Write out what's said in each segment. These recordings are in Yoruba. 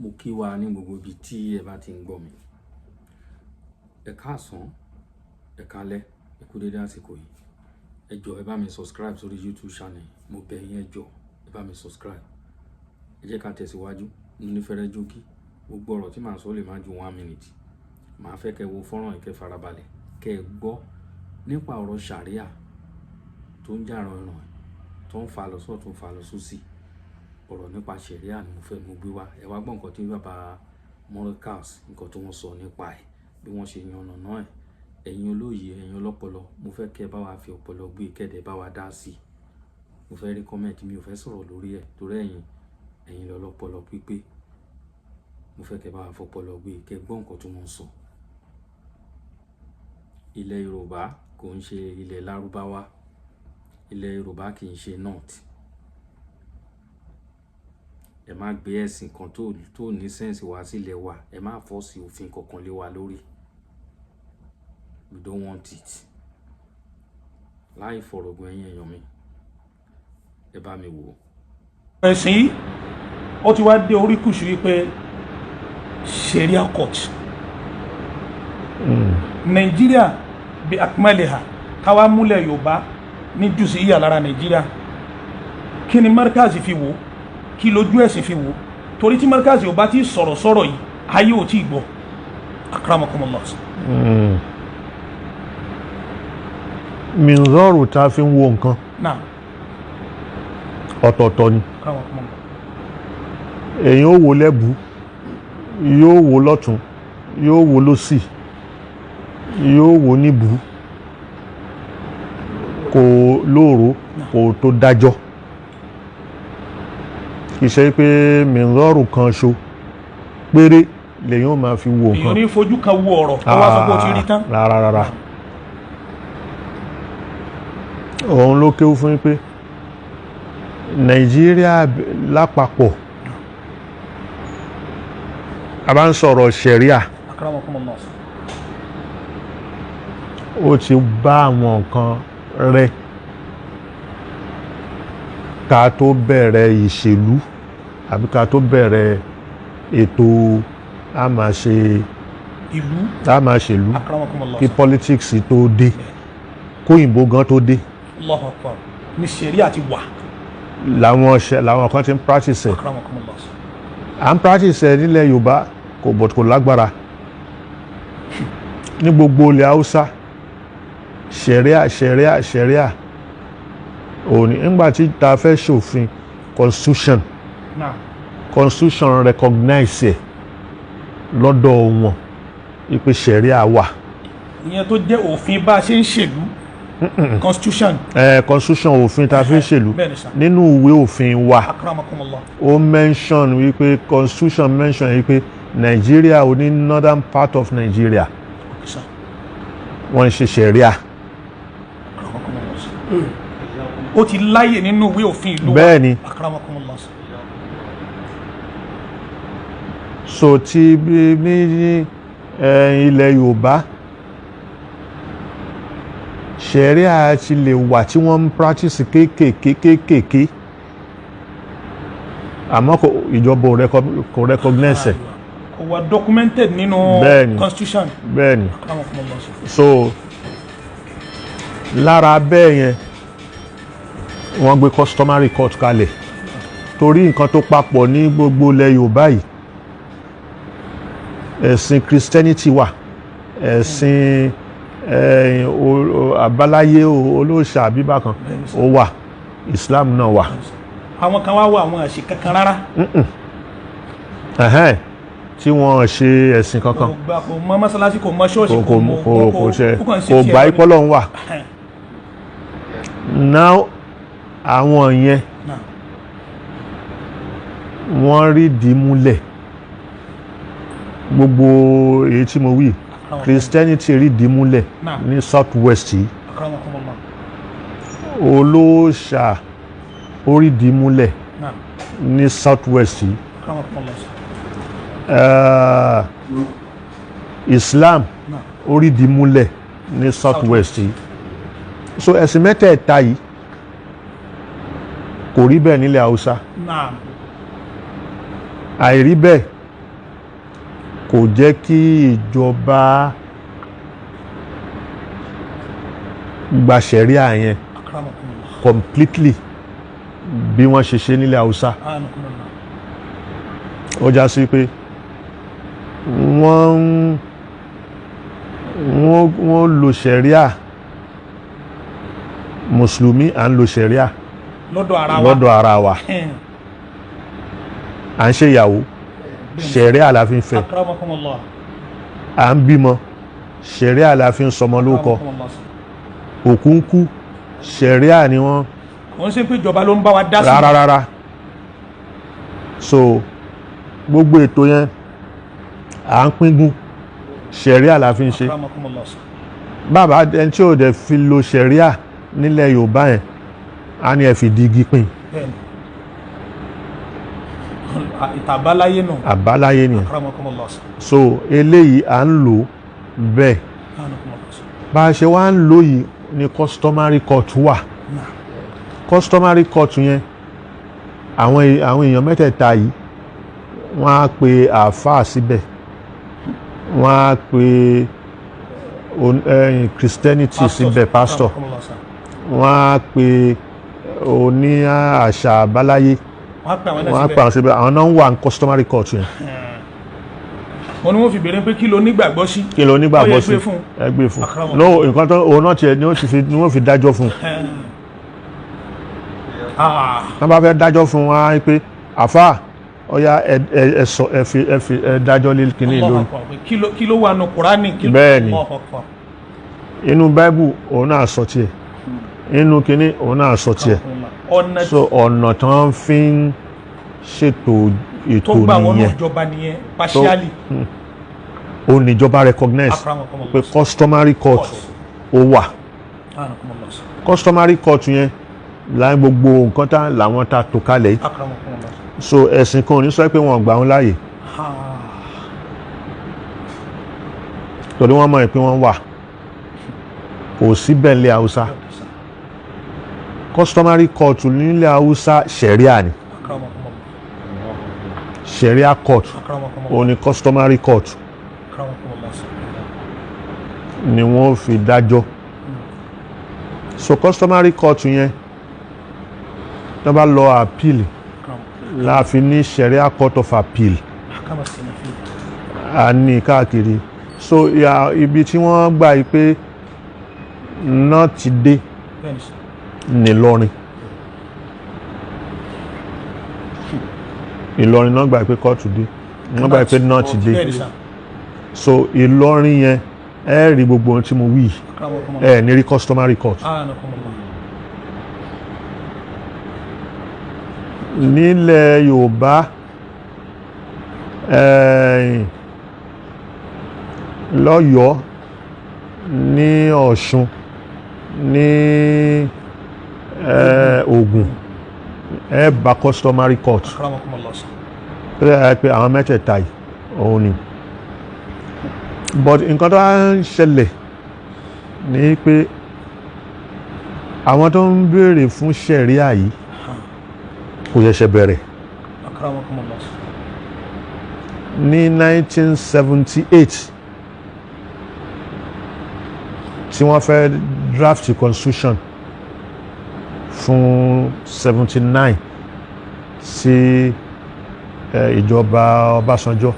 Mo kí wa ní gbogbo ibi tí ẹ bá ti ń gbọ́ mi. Ẹ káàsán, ẹ káalẹ́, ẹ kú dédé àsìkò yìí. Ẹ jọ̀ọ́, ẹ bá mi subscribe sórí YouTube channel. Mo bẹ̀ yín, ẹ jọ̀ọ́, ẹ bá mi subscribe. Ẹ jẹ́ ká tẹ̀síwájú ní fẹ́rẹ́ jókí. Gbogbo ọ̀rọ̀ tí màá sọ lè má ju one minute. Màá fẹ́ kẹ́ wo fọ́nrán yìí, kẹ́ farabalẹ̀, kẹ́ ẹ gbọ́ nípa ọ̀rọ̀ Sharia tó ń jà rànyìn, tó ń fa lọ sọ́tùn, fa lọ sósì. Ọ̀rọ̀ nípa Sharia ni mo fẹ́ mo gbé wá. Ẹ wá gbọ́ nǹkan tí bàbá Markaz, nǹkan tí wọ́n sọ nípa ẹ̀, bí wọ́n ṣe yànnàná ẹ̀. Ẹ̀yin olóye, ẹ̀yin ọlọ́pọlọ, mo fẹ́ kẹ́ ẹ bá wa fi ọpọlọ gbé, kẹ́dẹ̀ bá wa dá sí i. Mo fẹ́ rí comment, mi ò fẹ́ sọ̀rọ̀ lórí ẹ̀ torí ẹ̀yin lọ́lọ́pọlọ pípé. Mo fẹ́ kẹ́ ẹ bá wa fọpọlọ gbé, kẹ́ gbọ́ nǹkan tí wọ́n sọ. Ilẹ̀ Yorùbá kò ń ṣe ilẹ̀ Lárúbáwá. Ilẹ̀ Yorùbá kì í ṣe North. Ẹ má gbé ẹ̀sìn kan tó ní sense wá sílẹ̀ wa. Ẹ má force òfin kankan lé wa lórí. We don't want it. Láì fọ̀rọ̀gùn, ẹ̀yin èèyàn mi, ẹ bá mi wò ó. Ẹ̀sìn yìí, ó ti wá dé oríkùsù wípé Sharia court Nàìjíríà bí akmaliha, káwá múlẹ̀ Yorùbá ní jùsí ìyà lára Nàìjíríà. Kí ni Markaz fi wò? Kí lójú ẹ̀sìn fi wò? Torí tí Markaz ò bá ti sọ̀rọ̀ sọ̀rọ̀ yìí, ayé ò tí gbọ́. Akramakumullah. Minzọ́rù tá a fi ń wo nǹkan ọ̀tọ̀ọ̀tọ̀ ni. Akramakumullah. Èyàn ó wo lẹ́bù, yóò wo lọ́tún, yóò wo lósì, yóò wo níbù, kò lóòró kò tó dájọ́. Kì í ṣe pé minzọ́rù kan ṣo péré lèyàn ó máa fi wo Èèyàn nǹkan. ní fojú kan wo ọ̀rọ̀ kó wá sọ pé ó ti rí tán. Rárá rárá, òun ló kéwú fún yín pé Nàìjíríà lápapọ̀, a bá ń sọ̀rọ̀ ṣẹ̀ríà, Akramakumullah. ó ti bá àwọn nǹkan rẹ̀ ká tó bẹ̀rẹ̀ ìṣèlú àbí ká tó bẹ̀rẹ̀ ètò a máa ṣe ìlú. A máa ṣèlú. Akramakumullah. Kí politics tó dé, kóyìnbó gan tó dé, Allahu akbar, ní Sharia ti wà. Làwọn kan ti ń practice ẹ̀. Akramakumullah. À ń practice ẹ̀ nílẹ̀ Yorùbá kò but kò lágbára. Ní gbogbo ilẹ̀ Haúsá, ṣẹ̀ríà, ṣẹ̀ríà, ṣẹ̀ríà òní. Nígbà tí ta fẹ́ ṣòfin constitution, constitution recognize ẹ̀ lọ́dọ̀ wọn wípé ṣẹ̀ríà wà. Ìyẹn tó jẹ́ òfin bá a ṣe ń ṣèlú, constitution. Ẹ̀ constitution, òfin ta fi ń ṣèlú. Bẹ́ẹ̀ ni sà. Nínú ìwé òfin wa, Akramakumullah. ó mention wípé, constitution mention wípé Nigeria ò ní northern part of Nigeria, Okay, sir. wọ́n ń ṣe ṣẹ̀ríà. Akramakumullah. Ó ti láyè nínú ìwé òfin ìlú wa. Bẹ́ẹ̀ ni. Akramakumullah. So ti bí ní ilẹ̀ Yorùbá, ṣẹ̀ríà ti lè wà tí wọ́n ń practice kéékèèké kéékèèké, àmọ́ kò ìjọba kò recognize ẹ̀. Kò wà documented nínú Bẹ́ẹ̀ ni. constitution. Bẹ́ẹ̀ ni. Akramakumullah. So lára bẹ́ẹ̀ yẹn, wọ́n gbé customary court kalẹ̀ torí nǹkan tó papọ̀ ní gbogbo ilẹ̀ Yorùbá yìí, ẹ̀sìn Christianity wà, ẹ̀sìn àbáláyé, olóòṣà àbíbákan ó wà, Islam náà wà. Àwọn kan wá wà, àwọn àṣì kankan rárá. Ẹ̀hẹ́n, tí wọ́n ṣe ẹ̀sìn kankan. Kò gbà, kò mọ mọ́sálásí, kò mọ ṣọ́ọ̀ṣì. Kò kò kò ṣe ó kàn ṣe kò tiẹ̀ gbà lọ ni. Ìpọ́lọ́hún wà now. Àwọn yẹn, wọ́n rí dì múlẹ̀. Gbogbo èyí tí mo wí, Christianity rí dì múlẹ̀ ní south west yìí. Akramakumullah. Olóòṣà ó rí dì múlẹ̀ ní south west yìí. Akramakumullah. Islam ó rí dì múlẹ̀ ní south west yìí. So ẹ̀sìn mẹ́tẹ̀ẹ̀ta yìí kò rí bẹ́ẹ̀ nílẹ̀ Haúsá. Àìrí bẹ́ẹ̀ Kò jẹ́ kí ìjọba gba ṣẹ̀ríà yẹn Akramakumullah. completely bí wọ́n ṣe ṣe nílẹ̀ Haúsá. Anakumullah. Ó já sí pé wọ́n ń wọ́n lo ṣẹ̀ríà mùsùlùmí, à ń lo ṣẹ̀ríà lọ́dọ̀ ara wa. lọ́dọ̀ ara wa. À ń ṣe ìyàwó, ṣẹ̀ríà la fi ń fẹ́. Akramakumullah. À ń bímọ, ṣẹ̀ríà la fi ń sọmọ lórúkọ. Akramakumullah. Òkú ń kú, ṣẹ̀ríà ni wọ́n. Kò ń ṣe pé ìjọba ló ń bá wa dá sí. Rárá rárá. So gbogbo ètò yẹn, à ń píngun, ṣẹ̀ríà la fi ń ṣe. Akramakumullah. Bàbá ẹni tí ò dẹ̀ fi lo ṣẹ̀ríà nílẹ̀ Yorùbá yẹn, á ní ẹ fi di igi pín. Bẹ́ẹ̀ni, ìtàbáláyé nù. Àbáláyé nìyẹn. Akramakumullah. So eléyìí à ń lò bẹ́ẹ̀. Anakumullah. Bá a ṣe wá ń lò yìí ni customary court wà. Customary court yẹn, àwọn èèyàn mẹ́tẹ̀ẹ̀ta yìí, wọ́n á pe àáfàá síbẹ̀, wọ́n á pe Christianity síbẹ̀, pastor. Akramakumullah. Wọ́n á pe oní àṣà àbáláyé. Wọ́n á pè àwọn Wọ́n náà á pe síbẹ̀. àwọn síbẹ̀. Àwọn náà ń wà ní customary court yẹn. Wọ́n ní wọ́n fi béèrè pé kí ló nígbàgbọ́ sí. Kí ló nígbàgbọ́ Ó yẹ sí? gbé fún. Ẹ gbé fún. Akramakumullah. No, nǹkan tó òun náà tiẹ̀ ni wọ́n ti fi ni wọ́n fi dájọ́ fún un. Wọ́n bá fẹ́ dájọ́ fún wọn á pé àfáà, ọ̀ya, ẹ ẹ ẹ sọ, ẹ fi ẹ dájọ́ lé kínní Allahu lórí. Akbar. Kí ló wà nù Kùránì? Bẹ́ẹ̀ni. Allahu Akbar. Inú báíbù, òun náà sọ tiẹ̀. Inú kínní, òun náà sọ tiẹ̀. Ọ̀nà So ọ̀nà tí wọ́n fi ń ṣètò tó ètò gbà wọnú nìyẹn. ìjọba nìyẹn partially. Òun níjọba recognize Akramakumullah. pé customary court ó wà. Anakumullah. Customary court yẹn láì gbogbo nǹkan tá làwọn tá tó kalẹ̀ yìí. Akramakumullah. So ẹ̀sìn kan ò ní sọ pé wọ́n gbà wọn láàyè torí wọ́n mọ̀ pé wọ́n wà. Kò sí bẹ́ẹ̀ nílẹ̀ Haúsá. Customary court nílẹ̀ Haúsá, ṣẹ̀ríà ni. Akramakumullah. Ṣẹ̀ríà court Akramakumullah. òun ni customary court Akramakumullah. ni wọ́n fi dájọ́. So customary court yẹn, tó bá lọ appeal, Akramakumullah. la fi ní ṣẹ̀ríà court of appeal. Ahkam as-Sanafiyya. A ní káàkiri. So ibi tí wọ́n gbà yìí pé náà ti dé Bẹ́ẹ̀ni sir. n'Ìlọrin. Ìlọrin náà gbà pé kóòtù dé, wọ́n gbà pé náà ti dé. Bẹ́ẹ̀ni sir. So Ìlọrin yẹn, ẹ rí gbogbo ohun tí mo wí yìí. Akramakumullah. Ẹ ní rí customary court. Anakumullah. Nílẹ̀ Yorùbá, lọ́yọ̀ọ́, ní Ọ̀ṣun, ní Ògùn, ẹ bá customary court. Akramakumullah sir. Tó yẹ pé àwọn mẹ́tẹ̀ẹ̀ta yìí òun ni. But nǹkan tó wá ń ṣẹlẹ̀ ni pé àwọn tó ń béèrè fún ṣẹ̀ríà yìí kò ṣẹ̀ṣẹ̀ bẹ̀rẹ̀. Akramakumullah sir. Ní 1978 tí wọ́n fẹ́ draft constitution fún 79 sí ìjọba Ọbásanjọ́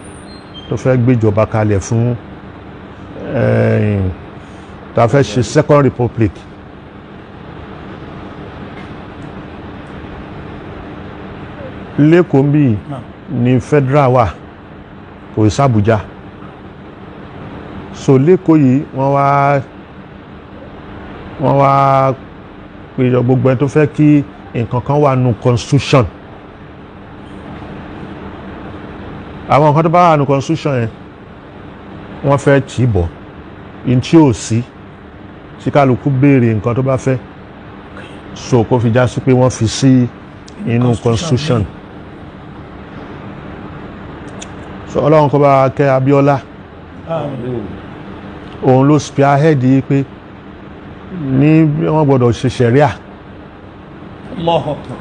tó fẹ́ gbéjọba kalẹ̀ fún tá a fẹ́ ṣe Second Republic, l'Ékòó ńbí Naam. ní federal wà, kò sí Àbújá. So l'Ékòó yìí, wọ́n wá péjọ gbogbo ẹni tó fẹ́ kí nǹkan kan wà nù constitution. Àwọn nǹkan tó bá wà nù constitution yẹn, wọ́n fẹ́ tì í bọ̀ ní tí ò sí tí kálukú béèrè nǹkan tó bá fẹ́, so kó fi já sí pé wọ́n fi sí inú constitution. So Ọlọ́run kó bá kẹ́ Abíọ́lá. Àmín. Òun ló spearhead yìí pé ní wọ́n gbọ́dọ̀ ṣe ṣẹ̀ríà. Allahu Akbar.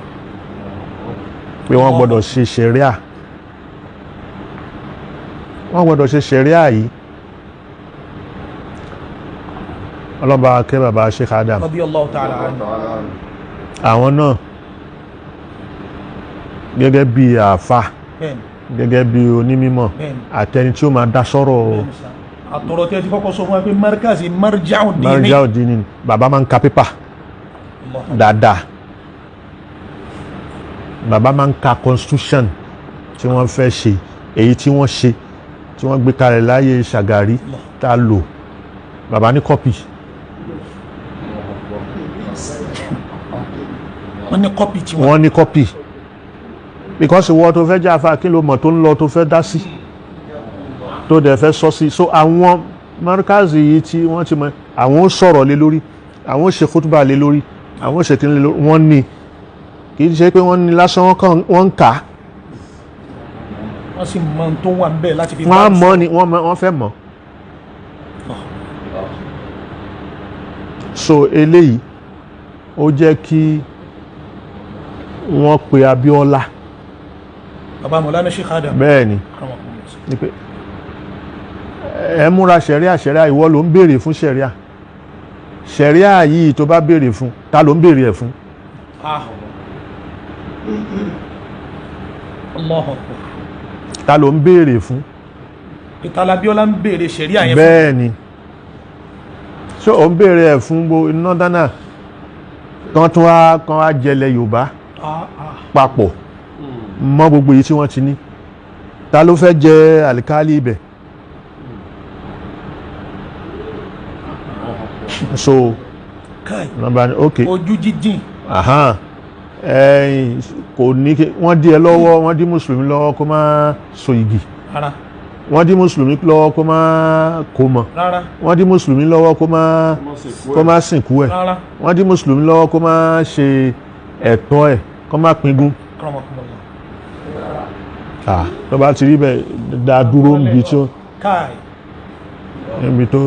Pé wọ́n gbọ́dọ̀ ṣe ṣẹ̀ríà. Wọ́n gbọ́dọ̀ ṣe ṣẹ̀ríà yìí. Ọlọ́ba akẹ́ bàbá Sheikh Adam Radiyallahu ta'ala anhu. Àwọn náà gẹ́gẹ́ bí àáfà, Bẹ́ẹ̀ni. gẹ́gẹ́ bí onímọ̀, Bẹ́ẹ̀ni. àtẹni tí ó máa dá sọ́rọ̀. Bẹ́ẹ̀ni sà. Àtọ̀rọ̀ tí ẹ ti kọ́kọ́ sọ fún wa pé markazi marja'u dini. Marja'u dini, bàbá máa ń ka pépà Allah. dáadáa. Bàbá máa ń ka constitution tí wọ́n fẹ́ ṣe, èyí tí wọ́n ṣe, tí wọ́n gbé kalẹ̀ láyé Ṣàgàrí tá a lò. Bàbá ní copy. Wọ́n ní copy tí wọ́n. Wọ́n ní copy, because ìwọ tó fẹ́ jáfa, kí ló mọ̀ tó ń lọ tó fẹ́ dá sí, tó dẹ̀ fẹ́ sọ sí? So àwọn markazi yìí tí wọ́n ti mọ̀, àwọn ó sọ̀rọ̀ lé lórí, àwọn ó ṣe kútùbà lé lórí, àwọn ó ṣe kí lé lórí. Wọ́n ní kì í ṣe pé wọ́n ní lásán, wọ́n kàn wọ́n ń kà á. Wọ́n sì mọ ohun tó wà ń bẹ̀ láti fi Wọ́n á bá mọ̀ ni wọ́n mọ̀, wọ́n fẹ́ mọ̀. So eléyìí ó jẹ́ kí wọ́n pe Abíọ́lá. Bàbá Mọ̀lánà Sheikh Adam. Bẹ́ẹ̀ ni. Rahimahullah. Ni pé ẹ múra ṣẹ̀ríà, ṣẹ̀ríà, ìwọ ló ń béèrè fún ṣẹ̀ríà. Ṣẹ̀ríà yìí tó bá béèrè fún, ta ló ń béèrè ẹ̀ fún? Ah. Allahu Akbar. Ta ló ń béèrè fún? Ìtàlá Abíọ́lá ń béèrè ṣẹ̀ríà yẹn fún. Bẹ́ẹ̀ ni. Ṣé ò ń béèrè ẹ̀ fún gbo nọ́dánà kan tún wá kan wá jẹlẹ̀ Yorùbá Ah, ah. papọ̀ mọ́ gbogbo èyí tí wọ́n ti ní? Ta ló fẹ́ jẹ àlìkálí ibẹ̀? So Kai. nọ́mbà ni, ok. Ojú jíjìn. Ahan, ẹ̀yìn kò ní kí wọ́n dí ẹ lọ́wọ́. Wọ́n dí mùsùlùmí lọ́wọ́ kó má so igi. Rárá. Wọ́n dí mùsùlùmí lọ́wọ́ kó má kó mọ̀. Rárá. Wọ́n dí mùsùlùmí lọ́wọ́ kó má sìnkú ẹ̀. Rárá. Wọ́n dí mùsùlùmí lọ́wọ́ kó má ṣe ẹ̀tọ́ ẹ̀, kó má pingun. Karamakumullah. Ah, tó bá ti rí bẹ́ẹ̀, dá dúró níbi tó Kai. níbi tó.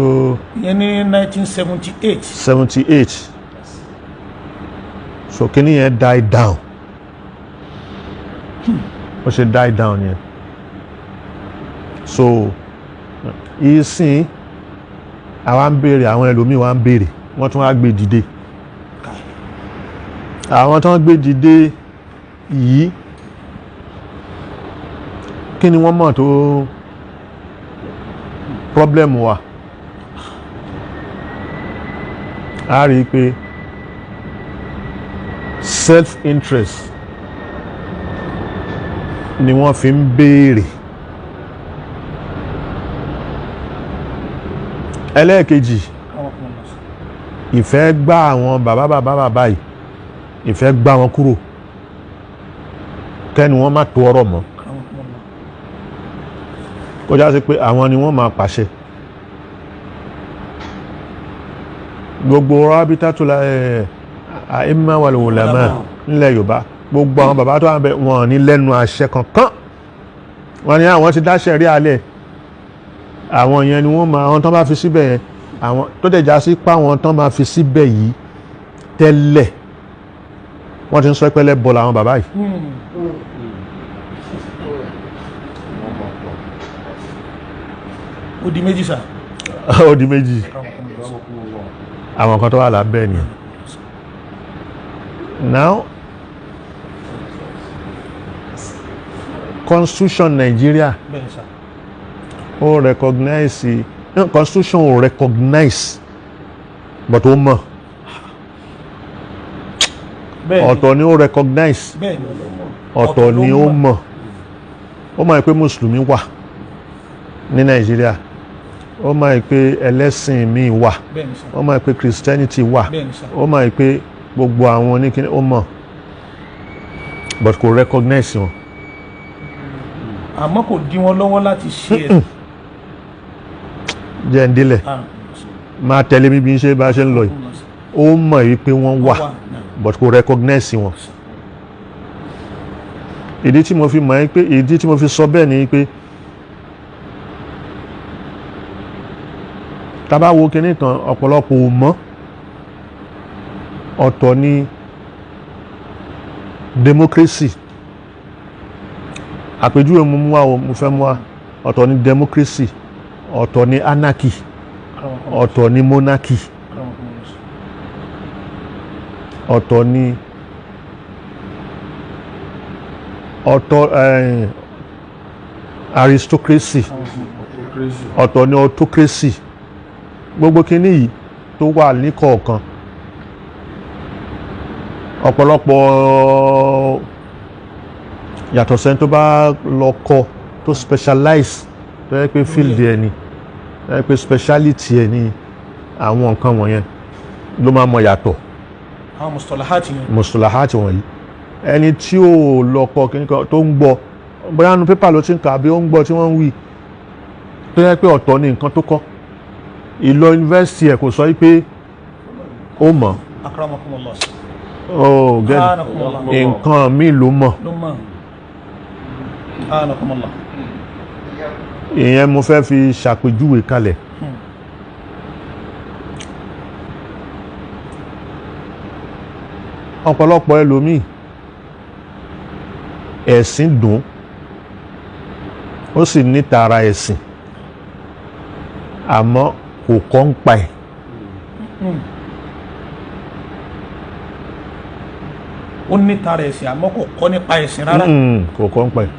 Ìyẹn ní 1978. 78. So kíní yẹn die down. Ó ṣe die down yẹn. So ìsìn àwa ń béèrè, àwọn ẹlòmíì wa ń béèrè, wọ́n tún wá gbé dìde. Àwọn tó ń gbé dìde yìí, kí ni wọ́n mọ̀ tó problem wa? A rí i pé self-interest ni wọ́n fi ń béèrè. Ẹlẹ́ẹ̀kejì, Karamakumullah. ìfẹ́ gbá àwọn bàbá bàbá bàbá yìí, ìfẹ́ gbá wọn kúrò, kẹ́ni wọ́n má tó ọ̀rọ̀ mọ́. Karamakumullah. Kọjá sí pé àwọn ni wọ́n máa pàṣẹ gbogbo rábítàtúlà ẹ̀ àìmá wal ulama nílẹ̀ Yorùbá. Gbogbo àwọn bàbá tó wà bẹ̀, wọn ní lẹ́nu àṣẹ kankan. Wọ́n ní àwọn ti dáṣẹ̀ rí alẹ́. Àwọn yẹn ni wọ́n máa, àwọn tán bá fi síbẹ̀ yẹn, àwọn tó dẹ̀ já sí pa àwọn tán máa fi síbẹ̀ yìí tẹ́lẹ̀, wọ́n ti ń sọ pẹ́lẹ́ bọ̀ làwọn bàbá yìí. Ó di méjì sà. Ó di méjì. Àwọn kan tó wà lábẹ́ nìyẹn. Now, constitution Nigeria Bẹ́ẹ̀ sà. ó recognize, no, constitution ò recognize, but ó mọ̀. Bẹ́ẹ̀ ni. Ọ̀tọ̀ ni ó recognize, Bẹ́ẹ̀ ni. ọ̀tọ̀ ni ó mọ̀. Ó mọ̀ pé mùsùlùmí wà ní Nàìjíríà, ó mọ̀ pé ẹlẹ́sìn míì wà, Bẹ́ẹ̀ ni sà. ó mọ̀ pé Christianity wà, Bẹ́ẹ̀ ni sà. ó mọ̀ pé gbogbo àwọn oníkíní, ó mọ̀, but kò recognize wọn. Àmọ́ kò dí wọn lọ́wọ́ láti ṣe ẹ̀. Jẹ́ ń délẹ̀. Ah, Máa tẹ̀lé mi bí n ṣe bá ṣe ń lọ yìí. Ó mọ̀ yìí pé wọ́n wà, Wà, náà. but kò recognize wọn. Ìdí tí mo fi mọ̀ ẹ́ pé, ìdí tí mo fi sọ bẹ́ẹ̀ ni pé tá bá wo kinní kan, ọ̀pọ̀lọpọ̀ ò mọ̀. Ọ̀tọ̀ ni democracy. Àpèjúwe mo mú wa o, mo fẹ́ mú wa. Ọ̀tọ̀ ni democracy, ọ̀tọ̀ ni anarchy, ọ̀tọ̀ ni monarchy, ọ̀tọ̀ ni ọ̀tọ̀ aristocracy, ọ̀tọ̀ ni autocracy. Gbogbo kinní yìí tó wà ní kọ̀ọ̀kan, ọ̀pọ̀lọpọ̀ yàtọ̀ sẹ́ni tó bá lọ kọ́ tó specialize, tó yẹ pé field ẹ̀ ni, tó yẹ pé speciality ẹ̀ ni àwọn nǹkan wọ̀nyẹn ló máa mọ yàtọ̀. Àwọn mustalahati yẹn. Mustalahati wọ̀nyí, ẹni tí ò lọ kọ́ kíní kan tó ń gbọ́, bóyá nu pépà ló ti ń kà àbí ó ń gbọ́ tí wọ́n ń wí, tó yẹ pé ọ̀tọ̀ ni nǹkan tó kọ́. Ìlọ yunifásitì ẹ̀ kò sọ pé ó mọ̀. Akramakumullah. Ó gẹ́gẹ́ nǹkan míì ló mọ̀. Ló mọ̀. Anakumullah. Ìyẹn mo fẹ́ fi ṣàpèjúwe kalẹ̀. Ọ̀pọ̀lọpọ̀ ẹlòmíì ẹ̀sìn dùn, ó sì ní tara ẹ̀sìn, àmọ́ kò kọ́ ń pa ẹ̀. Ó ní tara ẹ̀sìn àmọ́ kò kọ́ nípa ẹ̀sìn rárá. Kò kọ́ ń pa ẹ̀.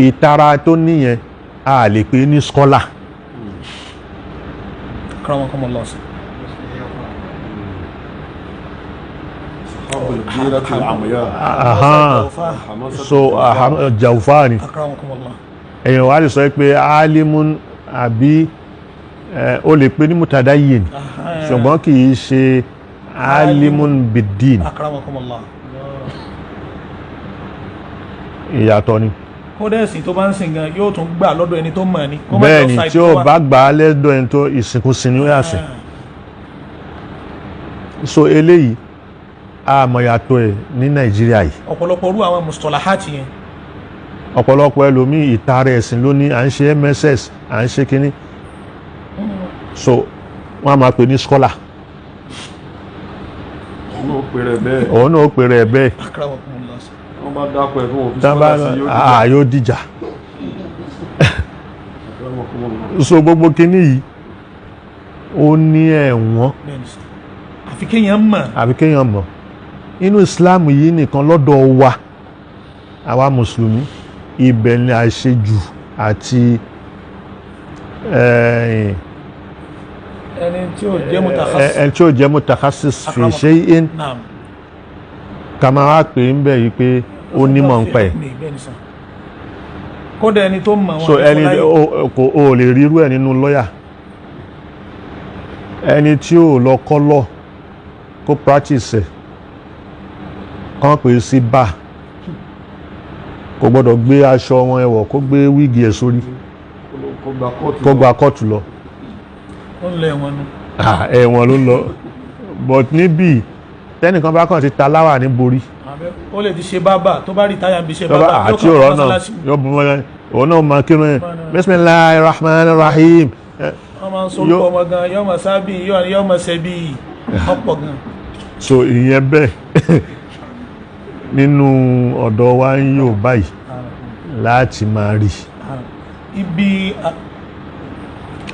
Ìtara tó níyẹn a lè pè ní scholar. Akramakumullah. So jawfa ni. Akramakumullah. Èèyàn wá lè sọ pé alimun àbí ó lè pè ní mutadayin, ṣùgbọ́n kì í ṣe alimun bidin. Akramakumullah. Ìyàtọ̀ ni. Kódà ẹ̀sìn tó bá ń sìn gan yóò tún gbà lọ́dọ̀ ẹni tó mọ̀ ni. Bẹ́ẹ̀ ni, tí ó bá gbà á lẹ́dọ̀ ẹni tó ìsìnkú sin ni ó yà sìn. So eléyìí a mọ̀ yàtọ̀ ẹ̀ ní Nàìjíríà yìí. Ọ̀pọ̀lọpọ̀ orú àwọn mustalahati yẹn. Ọ̀pọ̀lọpọ̀ ẹlòmíì ìtara ẹ̀sìn ló ní à ń ṣe MSS, à ń ṣe kínní. So wọ́n á máa pè ní scholar. Òun náà ó pè rẹ̀ bẹ́ẹ̀. Wọ́n bá dápọ̀ ẹ̀ fún òfin sọ́lá sí yóò dìjà. So gbogbo kínní yìí ó ní ẹ̀wọ̀n. Àfi kéèyàn mọ̀. Àfi kéèyàn mọ̀. Inú Islam yìí nìkan lọ́dọ̀ wa, àwa Mùsùlùmí, ibẹ̀ ni àṣejù àti ẹni tí ó jẹ́ mutakhasis, ẹni tí ó jẹ́ mutakhasis fi shay'in, ká máa wá pè ń bẹ̀ yìí pé ó nímọ̀ ń pẹ̀. Kódà ẹni tó mọ̀ wọn. So ẹni kò lè rírú ẹ̀ nínú lọ́yà, ẹni tí ò lọ kọ́ lọ kó practice ẹ̀ kàn pè sí bá, kò gbọ́dọ̀ gbé aṣọ wọn ẹ̀wọ̀, kó gbé wíìgì ẹ̀ sórí, kó gba kóòtù lọ. Ó ń lọ ẹ̀wọ̀n nu. Ẹ̀wọ̀n ló ń lọ. But níbí tẹ́nìkan bá kàn ti ta láwà ní borí. Ó lè ti ṣe bábà tó bá rí táyà ń bí ṣe bábà. Àti ọ̀rọ̀ náà yóò bọ́ mọ́ òun náà máa kírun ẹ̀ bismillahir rahmanir rahim. Wọ́n máa ń sọ orúkọ ọmọ gan, yóò máa sábì, yóò máa ṣẹbi ọ̀pọ̀ gan. So ìyẹn bẹ́ẹ̀ nínú ọ̀dọ̀ wa ń yóò báyìí láti máa rí. Ibi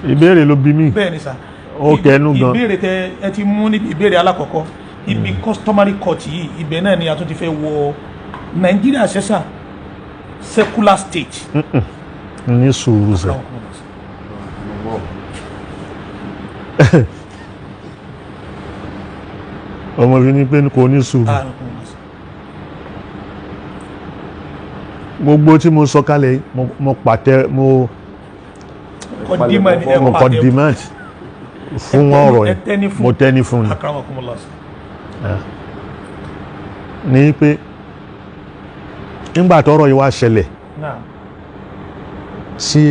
ìbéèrè ló bí mi. Bẹ́ẹ̀ ni sà. Ó kẹnu gan. Ìbéèrè tẹ ẹ ti mú níbi ìbéèrè alákọ̀ọ́kọ́, ibi customary court yìí, ibẹ̀ náà ni a tún ti fẹ́ wọ Nàìjíríà ṣẹ́ṣà secular state. Ní sùúrù sẹ́. Ọmọ fi ní pé kò ní sùúrù. Gbogbo tí mo sọ kalẹ̀, mo pàtẹ, mo kọ demand fún ọ̀rọ̀ yẹn, mo tẹ́ni fún ni. Ní pé nígbà tọ́rọ̀ yìí wá ṣẹlẹ̀ sí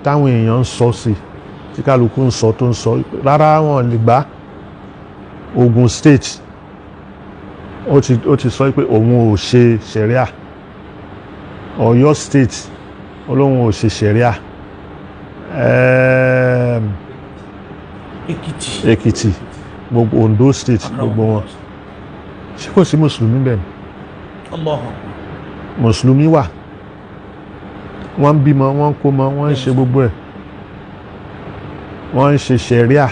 táwọn èèyàn ń sọ sí, tí kálukú ń sọ tó ń sọ rárá wọn lè gbà. Ogun State ó ti sọ pé òun ò ṣe ṣẹ̀ríà. Ọ̀yọ́ State olóhun ò ṣe ṣẹ̀ríà. Èkìtì, gbogbo Ondo State, gbogbo wọn. Ṣé kò sí mùsùlùmí bẹ́ẹ̀ ni? Mùsùlùmí wà, Wọ́n ń bímọ, wọ́n ń kó mọ, wọ́n ń ṣe gbogbo ẹ̀, wọ́n ń ṣe ṣẹ̀ríà.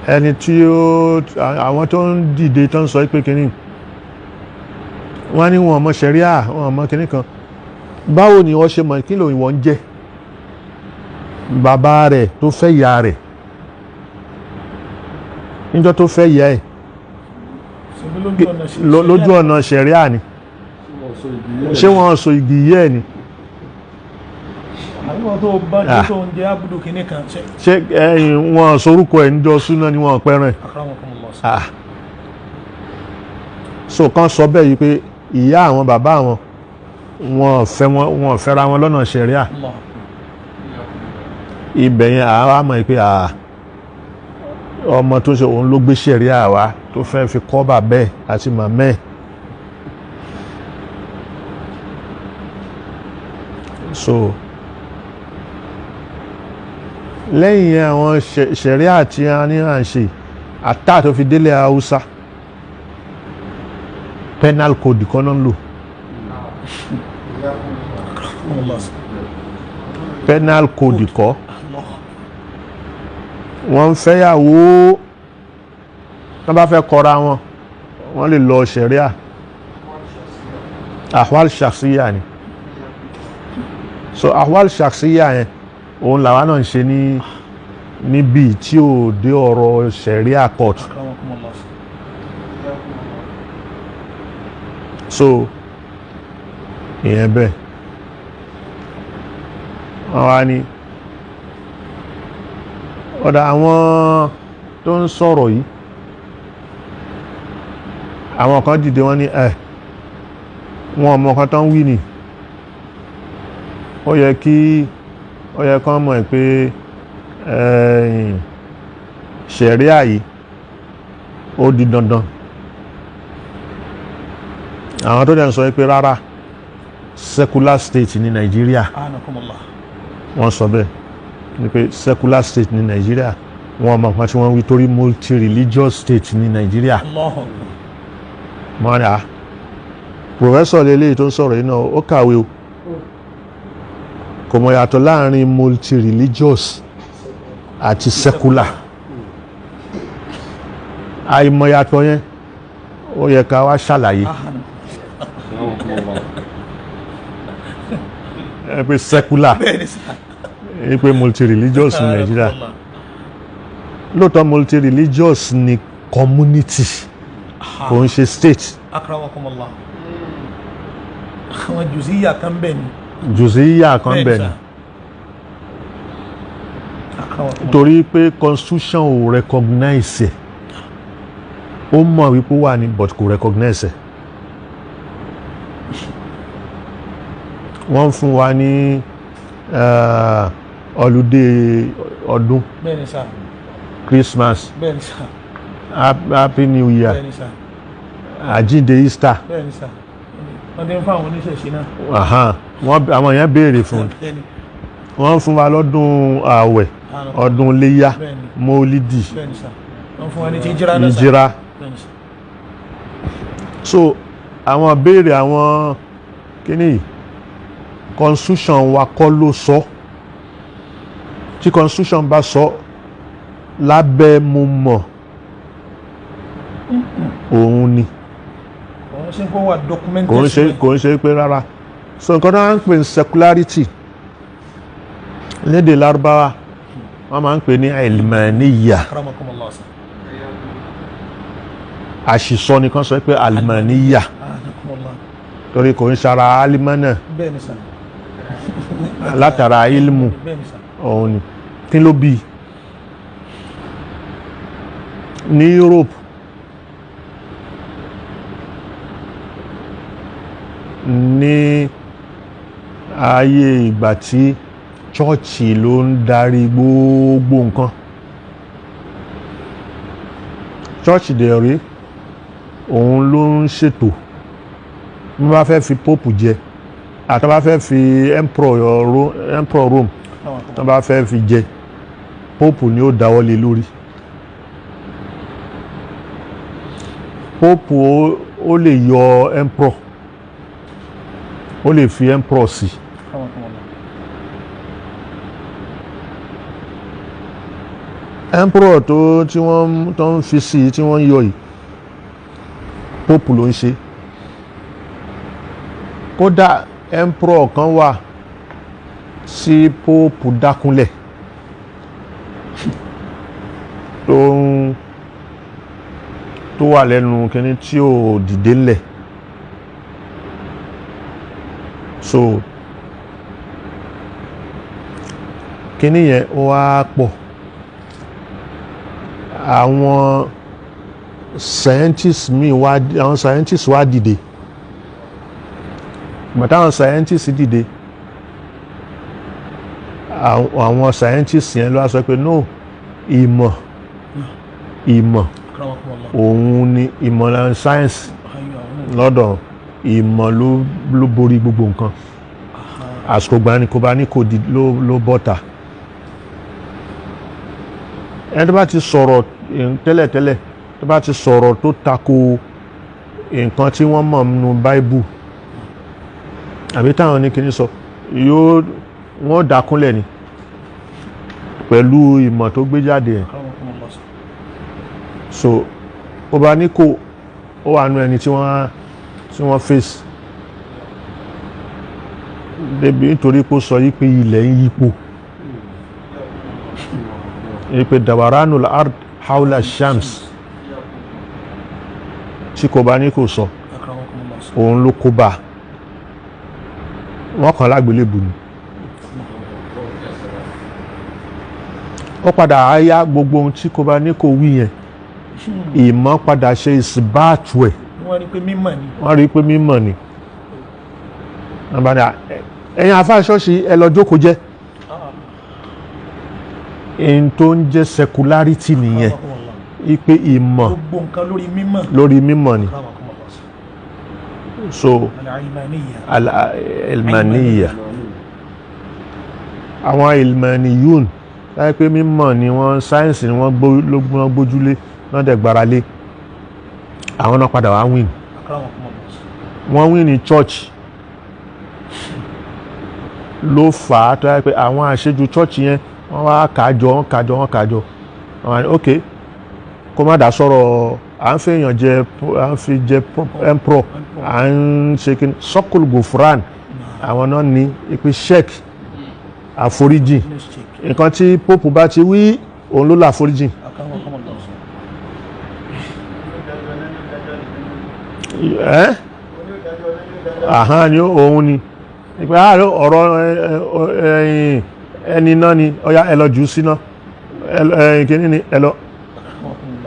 Ẹni tí ó àwọn tó ń dìde tó ń sọ pé kínní, wọ́n ní wọn mọ ṣẹ̀ríà, wọn mọ kínní kan. Báwo ni wọ́n ṣe mọ̀? Kí ló wọ́n ń jẹ́? Bàbá rẹ̀ tó fẹ́ ìyá rẹ̀, níjọ́ tó fẹ́ ìyá ẹ̀, lójú ọ̀nà ṣẹ̀ríà ni? Ṣé wọ́n sọ igi yẹ́ ẹ̀ ni? Àwọn tó bá jẹ́ tó ń jẹ́ abudu kìíní kan. Ṣé ẹ̀yìn wọn sorúkọ ẹ̀ níjọ́ súná ni wọ́n pẹ́ràn? So kan sọ bẹ́ẹ̀ yìí pé ìyá àwọn, bàbá àwọn, wọn fẹ́ wọn fẹ́ra wọn lọ́nà ṣẹ̀ríà. Ibẹ̀ yẹn àwa mọ̀ pé ọmọ tó ṣe òun ló gbé ṣẹ̀ríà wá tó fẹ́ fi kọ́ bàbá ẹ̀ àti màmá ẹ̀. So lẹ́yìn yẹn, àwọn ṣẹ̀ríà tí a ní à ń ṣe àtà tó fi délé Haúsá, penal code kan náà ń lò. Penal code kọ́. Wọ́n ń fẹ́yàwó, wọ́n bá fẹ́ kọra wọn, wọ́n lè lọ ṣẹ̀ríà ahwal shakhsiya ni. So ahwal shakhsiya yẹn, òun làwa náà ń ṣe ní níbi tí ò dé ọ̀rọ̀ ṣẹ̀ríà court. So ìyẹn bẹ́ẹ̀. Wọ́n wá ní ọ̀dà àwọn tó ń sọ̀rọ̀ yìí, àwọn kan dìde, wọ́n ní ẹ̀ wọn ọmọ kan tó ń wí ni. Ó yẹ kí ó yẹ kán mọ̀ pé ṣẹ̀ríà yìí, ó di dandan. Àwọn tó dẹ̀ ń sọ pé rárá, secular state ní Nàìjíríà, wọ́n sọ bẹ́ẹ̀ ni pé secular state ní Nàìjíríà, wọ́n mọ̀ nǹkan tí wọ́n wí, torí multi-religious state ní Nàìjíríà. Mọ́ ni à professor lélẹ́yìí tó ń sọ̀rọ̀ yìí náà, ó kàwé o, kò mọ̀ yàtọ̀ láàrin multi-religious àti secular. Àìmọ̀ yàtọ̀ yẹn, ó yẹ ká wá ṣàlàyé ẹ pé secular ẹ pé multi-religious ní Nàìjíríà. Lóòótọ́, multi-religious ní community, kò ń ṣe state. Akramakumullah, àwọn jùzíyà kan bẹ̀ ni. Jùzíyà kan bẹ̀ ni, torí pé constitution ò recognize ẹ̀. Ó mọ̀ wípé ó wà ní, but kò recognize ẹ̀. Wọ́n fún wa ní holiday ọdún. Bẹ́ẹ̀ni sà. Christmas. Bẹ́ẹ̀ni sà. Happy New Year. Bẹ́ẹ̀ni sà. Àjíǹde, Easter. Bẹ́ẹ̀ni sà, wọ́n ti ń fún àwọn oníṣẹ̀ṣe náà. Wọ́n àwọn èèyàn béèrè fún. Wọ́n fún wa lọ́dún ààwẹ̀, ọdún léyà, mọ́lídì. Bẹ́ẹ̀ni sà, wọ́n fún wa ní ti ìjírá náà sà. Ìjírá. So àwọn béèrè àwọn kíní yìí, constitution wa kọ́ ló sọ. Tí constitution bá sọ lábẹ́, mo mọ̀ òun ni. Kò ń ṣe kó wà documented. Kò ń ṣe pé rárá. So nǹkan tó máa ń pè ní secularity lédè Lárúbáwá, wọ́n máa ń pè ní ilmaniya. Akramakumullah sà. Àṣìsọ nìkan sọ pé almaniya. Akramakumullah. Torí kò ń ṣara alimana. Bẹ́ẹ̀ni sà. Látara ilmu. Bẹ́ẹ̀ni sà. Òun ni. Kí ló bí ní Europe ní ayé ìgbà tí chọ́ọ̀chì ló ń darí gbogbo nǹkan? Chọ́ọ̀chì dẹ̀ rí, òun ló ń ṣètò bí wọ́n bá fẹ́ fi pope jẹ, àti wọ́n bá fẹ́ fi emperor Rome, tí wọ́n bá fẹ́ fi jẹ, pope ni ó dáwọ́ lé lórí. Pope ó lè yọ emperor, ó lè fi emperor sí. Emperor tó tí wọ́n tó ń fi sí i tí wọ́n ń yọ yìí, pope ló ń ṣe. Kódà emperor kan wà sí pope dákúnlẹ̀ tó ń tó wà lẹ́nu kínní tí ò dìde ńlẹ̀. So kínní yẹn ó wá pọ̀. Àwọn scientists míì wá, àwọn scientists wá dìde. Gbàtà àwọn scientists dìde, àwọn scientists yẹn ló wá sọ pé no, ìmọ̀ ìmọ̀ òun ni ìmọ̀ la science lọ́dọ̀ ìmọ̀ ló borí gbogbo nǹkan. Àsìkò gbani kò bá ní kò di ló bọ́ta. Ẹni tó bá ti sọ̀rọ̀ tẹ́lẹ̀tẹ́lẹ̀, tó bá ti sọ̀rọ̀ tó tako nǹkan tí wọ́n mọ̀ nínú Báíbù àbí táwọn ní kíní sọ, yóò wọ́n dákúnlẹ̀ ni pẹ̀lú ìmọ̀ tó gbé jáde yẹn. So ó bá ní kò ó wà nú ẹni tí wọ́n face débi nítorí pé ó sọ yí pé ilẹ̀ ń yípo, yí pé dawaranul ard hawla shams, tí kò bá ní kò sọ, òun ló kó bá wọ́n kàn lágbélébù ni. Ó padà áyá gbogbo ohun tí kò bá ní kò wí yẹn, ìmọ̀ padà ṣe ìsìbáàtù ẹ̀. Wọ́n rí pé mímọ̀ ni. Wọ́n rí pé mímọ̀ ni. Wọ́n bá ní, "Ẹ̀yin àfáà ṣọ́ọ̀ṣì, ẹ lọ jókòó jẹ́." Ẹni tó ń jẹ́ secularity nìyẹn, ipe ìmọ̀ gbogbo nǹkan lórí mímọ̀. Lórí mímọ̀ ni. So al-ilmaniyya. Al-ilmaniyya, àwọn ilmaniyun láyé pé mímọ̀ ni wọ́n, sáyẹ́nsì ni wọ́n ló wọ́n gbójúlé, wọ́n dẹ̀ gbára lé. Àwọn náà padà wá win. Wọ́n win ní church ló fà á tó yẹ pé àwọn àṣejù church yẹn, wọ́n wá kàájọ, wọ́n kàájọ, wọ́n kàájọ. Wọ́n wá ní ok, kó má dá sọ̀rọ̀ à ń fi èèyàn jẹ, à ń fi jẹ emperor, à ń ṣe kí ni sọ́kùlù gòfúrán. Àwọn náà ní ipe sheik àforíjì, nǹkan tí pope bá ti wí, òun ló láforíjì. Ẹ́ àhán ni òun ni ìpé ààrẹ ọ̀rọ̀ ẹ̀yìn ẹni náà ni ọya ẹ lọ jù ú síná, ẹ̀yìn kìíní ni ẹ lọ.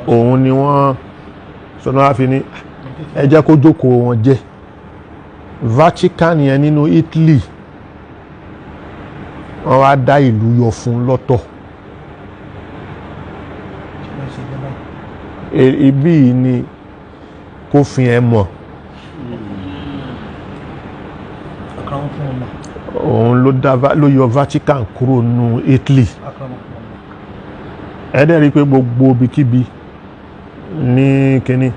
Òun ni wọ́n sọ́nà wá fi ní ẹ jẹ́ kó jókòó wọn jẹ́. Vatican yẹn nínú Italy, wọ́n wá dá ìlú yọ fún lọ́tọ̀. Ibí yìí ni kó fi ẹ mọ̀. Òun ló dá ló yọ Vatican kúrò nínú Italy. Ẹ dẹ̀ rí i pé gbogbo ibikíbi ní kínní,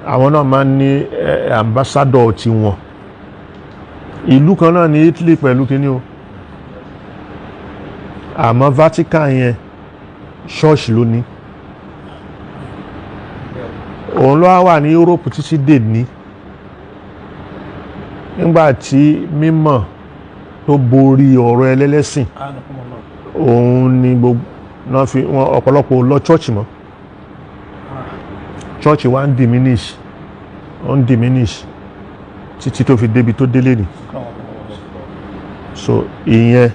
àwọn náà máa ń ní ambassador tiwọn. Ìlú kan náà ní Italy pẹ̀lú kínní o, àmọ́ Vatican yẹn, ṣọ́ọ̀ṣì ló ní. Òun ló wá wà ní Europe títí dè ní nígbà tí mímọ̀ tó borí ọ̀rọ̀ ẹlẹ́lẹ́sìn. Òun ni gbogbo náà fi wọn ọ̀pọ̀lọpọ̀ ò lọ church mọ́. Church wa ń diminish, ó ń diminish títí tó fi débi tó délé ni. So ìyẹn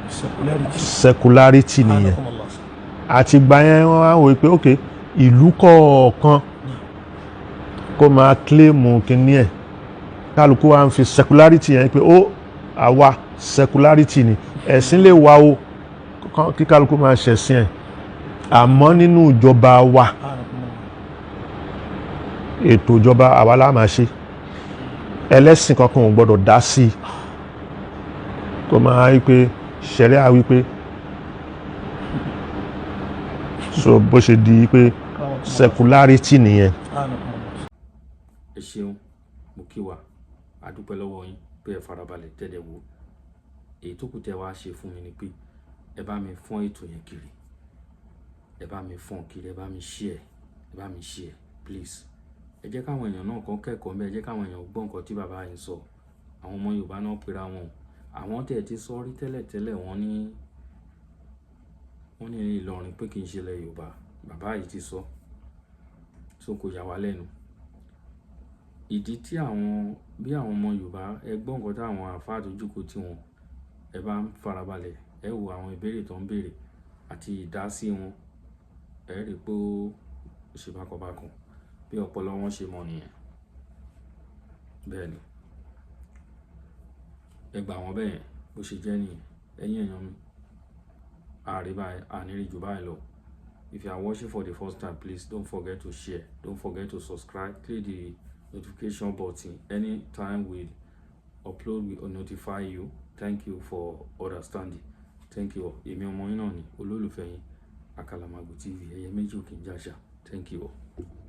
secularity. Secularity nìyẹn. Àti ìgbà yẹn, wọ́n wá wò pé ok, ìlú kọ̀ọ̀kan kó máa claim kínní ẹ̀. Kálukú wa ń fi secularity yẹn pé ó àwa secularity ni, ẹ̀sìn lè wà o, kí kálukú máa ṣẹ̀sìn ẹ̀, àmọ́ nínú ìjọba wa, ètò ìjọba àwa la máa ṣe, ẹlẹ́sìn kankan ò gbọ́dọ̀ dá sí i. Kó máa wí pé ṣẹ̀ríà wí pé. So bó ṣe di pé secularity nìyẹn. Ẹ ṣeun, mo kí wa, a dúpẹ́ lọ́wọ́ yín. pé ẹ farabalẹ̀ tẹ́lẹ̀ wò. Èyí tó kù tẹ́ wá ṣe fún mi ni pé ẹ bá mi fọ́n ètò yẹn kiri, ẹ bá mi fọ́n kiri, ẹ bá mi share, ẹ bá mi share, please. Ẹ jẹ́ káwọn èèyàn náà kàn kẹ́kọ̀ọ́ mbẹ́. Ẹ jẹ́ káwọn èèyàn gbọ́ nǹkan tí bàbá yìí sọ. Àwọn ọmọ Yorùbá náà pera wọn. Àwọn tẹ̀ ti sọ rí tẹ́lẹ̀tẹ́lẹ̀, wọ́n ní Ìlọrin pé kì í ṣe ilẹ̀ Yorùbá. Bàbá yìí ti sọ, so kò yà wá lẹ́nu. Ìdí tí àwọn bí àwọn ọmọ Yorùbá, ẹ gbọ́ nǹkan tí àwọn àfáà tó jókòó tí wọn, ẹ bá ń farabalẹ̀, ẹ wo àwọn ìbéèrè tó ń béèrè àti ìdásí wọn, ẹ rí pé ó ṣe bákan bákan. Bí ọpọlọ wọn ṣe mọ nìyẹn. Bẹ́ẹ̀ ni, ẹ gbà wọ́n bẹ́ẹ̀ bó ṣe jẹ́ nìyẹn. Ẹ̀yin èèyàn mi, àrí báyìí, àníri jù báyìí lọ. If you are watching for the first time, please don't forget to share, don't forget to subscribe, click the notification button. Anytime we upload, we will notify you. Thank you for understanding. Thank you. Èmi ọmọ yín náà ni, olólùfẹ́ yín, Àkàlàmàgbò TV. Ẹyẹ méjì ò kì í jàṣà. Thank you all.